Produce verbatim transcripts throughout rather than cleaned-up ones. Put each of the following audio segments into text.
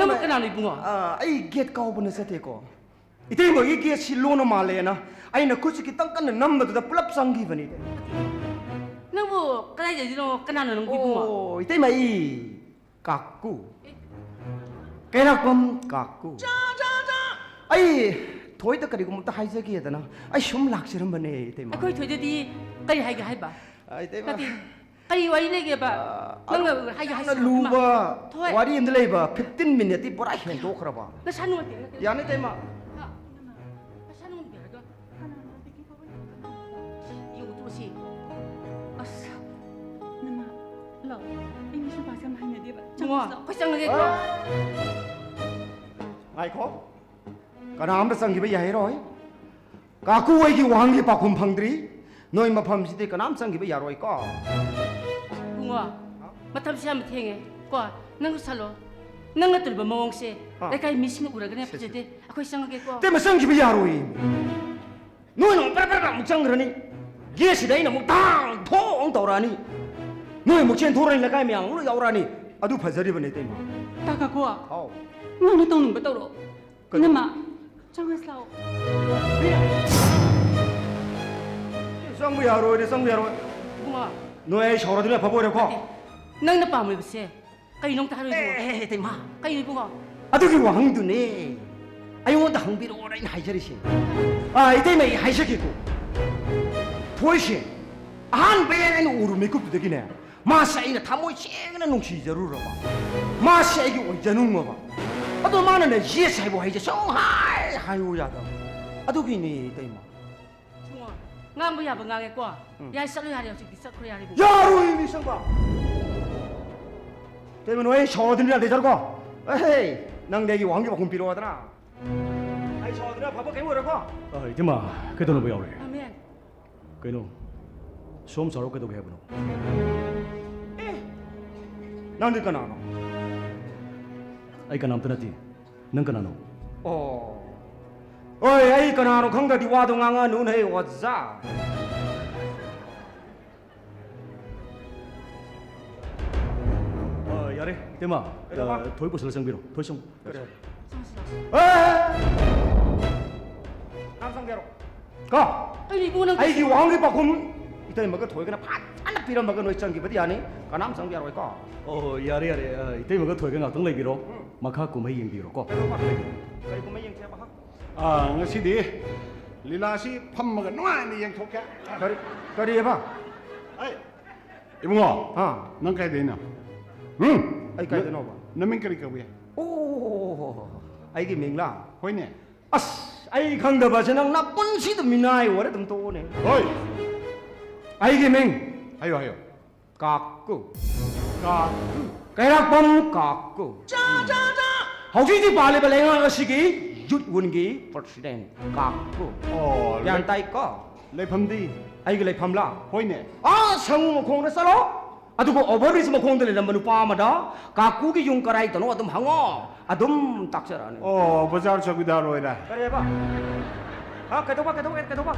ꯅꯪ ꯀꯅꯥꯅꯣ ꯏꯕꯨꯡꯉꯣ? ꯑꯥ, ꯑꯩ ꯒꯦꯠ ꯀꯥꯎꯕ ꯅꯠꯆꯗꯦꯀꯣ꯫ ꯏꯇꯩꯃꯒꯤ ꯒꯦꯠꯁꯤ ꯂꯣꯟꯅ ꯃꯥꯜꯂꯦꯅ ꯑꯩꯅ ꯈꯨꯠꯁꯤ ꯈꯤꯇꯪ ꯀꯟꯅ ꯅꯝꯕꯗꯨꯗ ꯄꯨꯂꯞ ꯆꯪꯈꯤꯕꯅꯤ, ꯏꯇꯩꯃ꯫ ꯅꯪꯕꯨ ꯀꯗꯥꯏꯗꯒꯤꯅꯣ? ꯀꯅꯥꯅꯣ ꯅꯪꯕꯨ ꯏꯕꯨꯡꯉꯣ? ꯑꯣ, ꯏꯇꯩꯃ, ꯑꯩ ꯀꯥꯀꯨ꯫ ꯀꯩꯔꯥꯛꯄꯝ ꯀꯥꯀꯨ꯫ ꯑꯩ ꯊꯣꯏꯗ ꯀꯔꯤꯒꯨꯝꯕ ꯑꯝꯇ ꯍꯥꯏꯖꯒꯦꯗꯅ ꯑꯩ ꯁꯨꯝ ꯂꯥꯛꯆꯔꯝꯕꯅꯦ, ꯏꯇꯩꯃ꯫ ꯑꯩꯈꯣꯏ ꯊꯣꯏꯗꯗꯤ ꯀꯔꯤ ꯍꯥꯏꯒꯦ ꯍꯥꯏꯕ? ꯑ, ꯏꯇꯩꯃ꯫ ꯅꯠꯇꯦ, ꯀꯔꯤ ꯋꯥꯔꯤ ꯂꯩꯒꯦꯕ? ꯑ, ꯅꯪꯅ ꯍꯥꯏꯒꯦ ꯌꯥꯝꯅ ꯍꯥꯏꯁꯤꯅ ꯂꯨꯕ ꯏꯃꯥ꯫ ꯊꯣꯏ꯫ ꯋꯥꯔꯤ ꯑꯃꯗꯤ ꯂꯩꯕ, fifteen minuteꯇꯤ ꯄꯨꯔꯥ ꯍꯦꯟꯗꯣꯛꯈ꯭ꯔꯕ꯫ ꯅꯁꯥ ꯅꯨꯡꯉꯥꯏꯇꯦ ꯍꯥꯏꯔꯒ꯫ ꯌꯥꯅꯤ, ꯏꯇꯩꯃ꯫ ꯍꯥ? ꯅꯁꯥ ꯅꯨꯡꯉꯥꯏꯇꯦ ꯍꯥꯏꯔꯒ꯫ ꯌꯦꯡꯉꯨ ꯇꯨ ꯁꯤ꯫ ꯑꯁ꯫ ꯅꯃꯥ, ꯂꯥꯛꯑꯣ꯫ ꯑꯩ ꯃꯤꯁꯨ ꯄꯥꯛ ꯌꯥꯝ ꯍꯩꯅꯗꯦꯕ꯫ ꯏꯕꯨꯡꯉꯣ, ꯆꯪꯉꯁꯤ ꯂꯥꯛꯑꯣ꯫ ꯑꯩꯈꯣꯏ ꯆꯪꯉꯒꯦꯀꯣ꯫ ꯉꯥꯏꯈꯣ꯫ ꯀꯅꯥꯝꯇ ꯆꯪꯈꯤꯕ ꯌꯥꯔꯣꯏ꯫ ꯀꯥꯀꯨ, ꯑꯩꯒꯤ ꯋꯥꯍꯪꯒꯤ ꯄꯥꯎꯈꯨꯝ ꯐꯪꯗ꯭ꯔꯤ꯫ ꯅꯣꯏ ꯃꯐꯝꯁꯤꯗꯤ ꯀꯅꯥꯝ ꯆꯪꯈꯤꯕ ꯌꯥꯔꯣꯏꯀꯣ꯫ ꯏꯕꯨꯡꯉꯣ, ꯃꯇꯝꯁꯤ ꯌꯥꯝ ꯊꯦꯡꯉꯦ꯫ ꯀꯣ, ꯅꯪ ꯁꯥꯂꯣ꯫ ꯅꯪꯅ ꯇꯧꯔꯤꯕ ꯃꯑꯣꯡꯁꯦ ꯑꯥ꯫ ꯂꯩꯀꯥꯏ ꯃꯤꯁꯤꯡꯅ ꯎꯔꯒꯅꯦ ꯁꯦ, ꯁꯦ꯫ ꯐꯖꯗꯦ꯫ ꯑꯩꯈꯣꯏ ꯆꯪꯉꯒꯦꯀꯣ꯫ ꯏꯇꯩꯃ, ꯆꯪꯈꯤꯕ ꯌꯥꯔꯣꯏ꯫ ꯅꯣꯏꯅ ꯑꯃꯨꯛ ꯄꯔꯞ ꯄꯔꯞ ꯑꯃꯨꯛ ꯆꯪꯈ꯭ꯔꯅꯤ꯫ ꯒꯦꯠꯁꯤꯗ ꯑꯩꯅ ꯑꯃꯨꯛ ꯊꯥꯡ ꯊꯣꯡ ꯇꯧꯔꯛꯑꯅꯤ꯫ ꯅꯣꯏ ꯑꯃꯨꯛ ꯆꯦꯟꯊꯣꯔꯛꯑꯅꯤ, ꯂꯩꯀꯥꯏ ꯃꯌꯥꯝ ꯑꯃꯨꯛ ꯂꯣꯏ ꯌꯥꯎꯔꯛꯑꯅꯤ꯫ ꯑꯗꯨ ꯐꯖꯔꯤꯕꯅꯦ, ꯏꯇꯩꯃ꯫ ꯇꯥ ꯀꯥꯀꯨ, ꯍꯥꯎ꯫ ꯅꯪꯅ ꯇꯧꯅꯤꯡꯕ ꯇꯧꯔꯣ꯫ ꯀꯩꯅꯣ? ꯏꯅꯝꯃ, ꯆꯪꯉꯁꯤ ꯂꯥꯛꯑꯣ꯫ ꯆꯪꯕ ꯌꯥꯔꯣꯏꯅꯦ, ꯆꯪꯕ ꯌꯥꯔꯣꯏ꯫ ꯏꯕꯨꯡꯉꯣ꯫ ꯅꯣꯏ ꯑꯩ ꯁꯥꯎꯔꯗꯨꯅ ꯑꯐꯕ ꯑꯣꯏꯔꯦꯀꯣ? ꯅꯠꯇꯦ꯫ ꯅꯪꯅ ꯄꯥꯝꯂꯤꯕꯁꯦ ꯀꯩꯅꯣ ꯑꯝꯇ ꯍꯥꯏꯔꯣ, ꯏꯕꯨꯡꯉꯣ? ꯑꯦ, ꯏꯇꯩꯃ꯫ ꯀꯩꯅꯣ, ꯏꯕꯨꯡꯉꯣ? ꯑꯗꯨꯒꯤ ꯋꯥꯍꯪꯗꯨꯅꯦ ꯑꯩꯉꯣꯟꯗ ꯍꯪꯕꯤꯔꯛꯑꯣꯅ ꯑꯩꯅ ꯍꯥꯏꯖꯔꯤꯁꯦ꯫ ꯑꯥ, ꯏꯇꯩꯃ, ꯑꯩ ꯍꯥꯏꯖꯒꯦꯀꯣ꯫ ꯊꯣꯏꯁꯦ ꯑꯍꯥꯟꯕ ꯍꯦꯛ ꯑꯩꯅ ꯎꯔꯨ ꯃꯤꯀꯨꯞꯇꯨꯗꯒꯤꯅꯦ, ꯃꯥꯁꯦ ꯑꯩꯅ ꯊꯃꯣꯏ ꯁꯦꯡꯅ ꯅꯨꯡꯁꯤꯖꯔꯨꯔꯕ꯫ ꯃꯥꯁꯦ ꯑꯩꯒꯤ ꯑꯣꯏꯖꯅꯤꯡꯉꯕ꯫ ꯑꯗꯣ ꯃꯥꯅꯅꯦ yes ꯍꯥꯏꯕ ꯋꯥꯍꯩꯁꯦ ꯁꯨꯡꯍꯥꯏ ꯍꯥꯏꯌꯨ ꯌꯥꯗꯕ꯫ ꯑꯗꯨꯒꯤꯅꯦ, ꯏꯇꯩꯃ꯫ ꯏꯕꯨꯡꯉꯣ, ꯉꯥꯡꯕ ꯌꯥꯕ ꯉꯥꯡꯉꯦꯀꯣ꯫ ꯎꯝ꯫ ꯌꯥꯏ, ꯆꯠꯂꯣ ꯌꯥꯔꯦ, ꯍꯧꯖꯤꯛꯇꯤ ꯆꯠꯈ꯭ꯔꯣ ꯌꯥꯔꯦ, ꯏꯕꯨꯡꯉꯣ꯫ ꯌꯥꯔꯣꯏ, ꯃꯤ ꯁꯪꯕ꯫ ꯏꯇꯩꯃ, ꯅꯣꯏ ꯁꯥꯎꯔꯗꯨꯅ ꯌꯥꯗꯦ, ꯆꯠꯂꯣꯀꯣ꯫ ꯑꯦꯍꯦ, ꯅꯪꯗꯤ ꯑꯩꯒꯤ ꯋꯥꯍꯪꯒꯤ ꯄꯥꯎꯈꯨꯝ ꯄꯤꯔꯛꯑꯣꯗꯅ꯫ ꯑꯩ ꯁꯥꯎꯔꯗꯨꯅ ꯑꯐꯕ ꯀꯩꯝ ꯑꯣꯏꯔꯣꯏꯀꯣ꯫ ꯑ, ꯏꯇꯩꯃ, ꯀꯩꯗꯧꯅꯕ ꯌꯥꯎꯔꯦ? ꯑꯃꯦꯟ꯫ ꯀꯩꯅꯣ? ꯁꯣꯝ ꯁꯥꯔꯣ, ꯀꯩꯗꯧꯒꯦ ꯍꯥꯏꯕꯅꯣ? ꯑꯦ, ꯅꯪꯗꯤ ꯀꯅꯥꯅꯣ? ꯑꯩ ꯀꯅꯥꯝꯇ ꯅꯠꯇꯦ꯫ ꯅꯪ ꯀꯅꯥꯅꯣ? ꯑꯣ꯫ ꯍꯣꯏ, ꯑꯩ ꯀꯅꯥꯅꯣ ꯈꯪꯗ꯭ꯔꯗꯤ ꯋꯥꯗꯣ ꯉꯥꯡꯉꯛꯑꯅꯨꯅꯦ, ꯑꯣꯖꯥ꯫ ꯑ, ꯌꯥꯔꯦ꯫ ꯏꯇꯩꯃ, ꯀꯩꯗꯧꯕ? ꯑ, ꯊꯣꯏ ꯄꯨꯁꯤꯜꯂ ꯆꯪꯕꯤꯔꯣ꯫ ꯊꯣꯏ ꯁꯨꯝ꯫ ꯀꯔꯤ? ꯑꯦ! ꯀꯅꯥꯝ ꯆꯪꯒꯦꯔꯣ? ꯀꯣ? ꯑꯩ ꯏꯕꯨꯡꯅ ꯑꯩꯒꯤ ꯋꯥꯍꯪꯒꯤ ꯄꯥꯎꯈꯨꯝ, ꯏꯇꯩꯃꯒ ꯊꯣꯏꯒꯅ ꯐꯖꯅ ꯄꯤꯔꯝꯃꯒ ꯅꯣꯏ ꯆꯪꯈꯤꯕꯗꯤ ꯌꯥꯅꯤ꯫ ꯀꯅꯥꯝ ꯆꯪꯕ ꯌꯥꯔꯣꯏꯀꯣ? ꯑꯣ, ꯌꯥꯔꯦ, ꯌꯥꯔꯦ꯫ ꯑ, ꯏꯇꯩꯃꯒ ꯊꯣꯏꯒ ꯉꯥꯛꯇꯪ ꯂꯩꯕꯤꯔꯣ꯫ ꯎꯝ꯫ ꯃꯈꯥ ꯀꯨꯝꯍꯩ ꯌꯦꯡꯕꯤꯔꯣꯀꯣ꯫ ꯀꯩꯗꯧꯕ? ꯀꯔꯤ ꯀꯨꯝꯍꯩ ꯌꯦꯡꯁꯦꯕ? ꯑ, ꯉꯁꯤꯗꯤ ꯂꯤꯂꯥꯁꯤ ꯐꯝꯃꯒ ꯅꯨꯡꯉꯥꯏꯅ ꯌꯦꯡꯊꯣꯛꯀꯦ꯫ ꯀꯔꯤ, ꯀꯔꯤꯑꯕ? ꯑꯩ ꯏꯕꯨꯡꯉꯣ, ꯍꯥ? ꯅꯪ ꯀꯥꯏꯗꯩꯅꯣ? ꯎꯝ? ꯑꯩ ꯀꯥꯏꯗꯩꯅꯣꯕ? ꯅ-, ꯅꯃꯤꯡ ꯀꯔꯤ ꯀꯧꯏ? ꯑꯣ, ꯑꯩꯒꯤ ꯃꯤꯡꯂꯥ? ꯍꯣꯏꯅꯦ꯫ ꯑꯁ, ꯑꯩ ꯈꯪꯗꯕꯁꯦ ꯅꯪ ꯅꯄꯨꯟꯁꯤꯗ ꯃꯤꯅꯥꯏ ꯑꯣꯏꯔ ꯑꯗꯨꯝ ꯇꯣꯛꯑꯣꯅꯦ꯫ ꯍꯣꯏ꯫ ꯑꯩꯒꯤ ꯃꯤꯡ ꯍꯥꯏꯌꯣ, ꯍꯥꯏꯌꯣ꯫ ꯀꯥꯛꯀꯨ꯫ ꯀꯥꯛꯀꯨ꯫ ꯀꯩꯔꯥꯛꯄꯝ ꯀꯥꯛꯀꯨ꯫ ꯍꯧꯖꯤꯛ ꯍꯧꯖꯤꯛ ꯄꯥꯜꯂꯤꯕ ꯂꯩꯉꯥꯛ ꯑꯁꯤꯒꯤ ꯌꯨꯠ ꯋꯤꯡꯒꯤ ꯄ꯭ꯔꯁꯤꯗꯦꯟ ꯀꯥꯛꯀꯨ꯫ ꯑꯣ, ꯒ꯭ꯌꯥꯟ ꯂꯩ-, ꯇꯥꯏꯀꯣ? ꯂꯩꯐꯝꯗꯤ? ꯑꯩꯒꯤ ꯂꯩꯐꯝꯂꯥ? ꯍꯣꯏꯅꯦ꯫ ꯑꯥ, ꯁꯪꯉꯨ ꯃꯈꯣꯡꯗ ꯆꯠꯂꯣ꯫ ꯑꯗꯨꯒ ꯑꯣꯚꯔ ꯕ꯭ꯔꯤꯖ ꯃꯈꯣꯡꯗ ꯂꯩꯔꯝꯕ ꯅꯨꯄꯥ ꯑꯃꯗ ꯀꯥꯀꯨꯒꯤ ꯌꯨꯝ ꯀꯔꯥꯏꯗꯅꯣ ꯑꯗꯨꯝ ꯍꯪꯉꯣ꯫ ꯑꯗꯨꯝ ꯇꯥꯛꯆꯔꯛꯑꯅꯤ꯫ ꯑꯣ, ꯕꯖꯥꯔ ꯆꯧꯀꯤꯗꯥꯔ ꯑꯣꯏꯔꯦ꯫ ꯀꯔꯤꯕ? ꯍꯥ, ꯀꯩꯗꯧꯕ, ꯀꯩꯗꯧꯕ, ꯀꯩꯗꯧꯕ?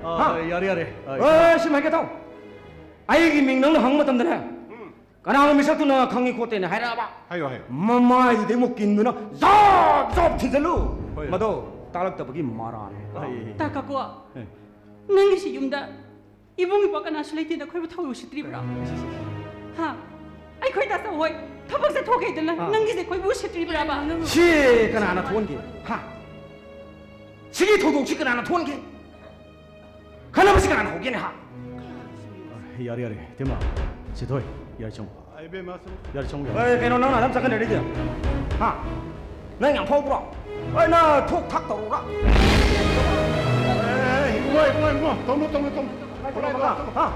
ꯑ, ꯍꯥ? ꯌꯥꯔꯦ, ꯌꯥꯔꯦ꯫ ꯑ, ꯑꯦ, ꯁꯤ ꯃꯥꯏꯀꯩ ꯇꯧ꯫ ꯑꯩꯒꯤ ꯃꯤꯡ ꯅꯪꯅ ꯍꯪꯕ ꯃꯇꯝꯗꯅꯦ, ꯎꯝ꯫ ꯀꯅꯥꯅꯣ ꯃꯤꯁꯛꯇꯨꯅ ꯈꯪꯉꯤ ꯈꯣꯠꯇꯦꯅ ꯍꯥꯏꯔꯛꯑꯕ? ꯍꯥꯏꯌꯣ, ꯍꯥꯏꯌꯣ꯫ ꯃꯃꯥꯏꯗꯨꯗꯩ ꯑꯃꯨꯛ ꯀꯤꯟꯗꯨꯅ ꯖꯣꯞ ꯖꯣꯞ ꯊꯤꯟꯖꯜꯂꯨ꯫ ꯍꯣꯏ꯫ ꯃꯗꯣ ꯇꯥꯛꯂꯛꯇꯕꯒꯤ ꯃꯔꯥꯜꯅꯤ꯫ ꯍꯣꯏ꯫ ꯇꯥ ꯀꯥꯀꯨ, ꯑꯦ꯫ ꯅꯪꯒꯤꯁꯤ ꯌꯨꯝꯗ ꯏꯕꯨꯡ ꯏꯄ꯭ꯋꯥ ꯀꯅꯥꯁꯨ ꯂꯩꯇꯦꯅ ꯑꯩꯈꯣꯏꯕꯨ ꯊꯧ ꯎꯁꯤꯠꯇ꯭ꯔꯤꯕ꯭ꯔꯥ? ꯍꯥ? ꯑꯩꯈꯣꯏ ꯇꯥꯆꯧ ꯍꯣꯏ ꯊꯕꯛ ꯆꯠꯊꯣꯛꯈꯤꯗꯅ ꯑꯥ꯫ ꯅꯪꯒꯤꯁꯦ ꯑꯩꯈꯣꯏꯕꯨ ꯎꯁꯤꯠꯇ꯭ꯔꯤꯕ꯭ꯔꯥꯕ? ꯁꯤ ꯀꯅꯥꯅ ꯊꯣꯛꯍꯟꯒꯦ? ꯍꯥ? ꯁꯤꯒꯤ ꯊꯧꯗꯣꯛꯁꯤ ꯀꯅꯥꯅ ꯊꯣꯛꯍꯟꯒꯦ? ꯈꯟꯅꯕꯁꯤ ꯀꯅꯥꯅ ꯍꯧꯒꯦꯅꯦ, ꯍꯥ? ꯌꯥꯔꯦ, ꯌꯥꯔꯦ, ꯏꯇꯩꯃ꯫ ꯁꯤꯊꯣꯏ, ꯌꯥꯔꯦ, ꯆꯪꯉꯣ꯫ ꯏꯕꯦꯝꯃ, ꯁꯨꯝ ꯌꯥꯔꯦ, ꯆꯪꯉꯣ, ꯌꯥꯔꯦ꯫ ꯑꯦ, ꯀꯩꯅꯣ, ꯅꯪꯅ ꯑꯗꯨꯝ ꯆꯠꯀꯅꯤ ꯑꯗꯩꯗꯤ? ꯍꯥ? ꯅꯪ ꯌꯥꯝ ꯐꯥꯎꯕ꯭ꯔꯣ? ꯑꯩ ꯅꯪ ꯊꯣꯛ ꯊꯥꯛ ꯇꯧꯔꯨꯔꯥ? ꯑꯦ, ꯏꯕꯨꯡꯉꯣ, ꯏꯕꯨꯡꯉꯣ, ꯏꯕꯨꯡꯉꯣ, ꯇꯧꯅꯨ, ꯇꯧꯅꯨ, ꯇꯧꯅꯨ꯫ ꯍꯥ?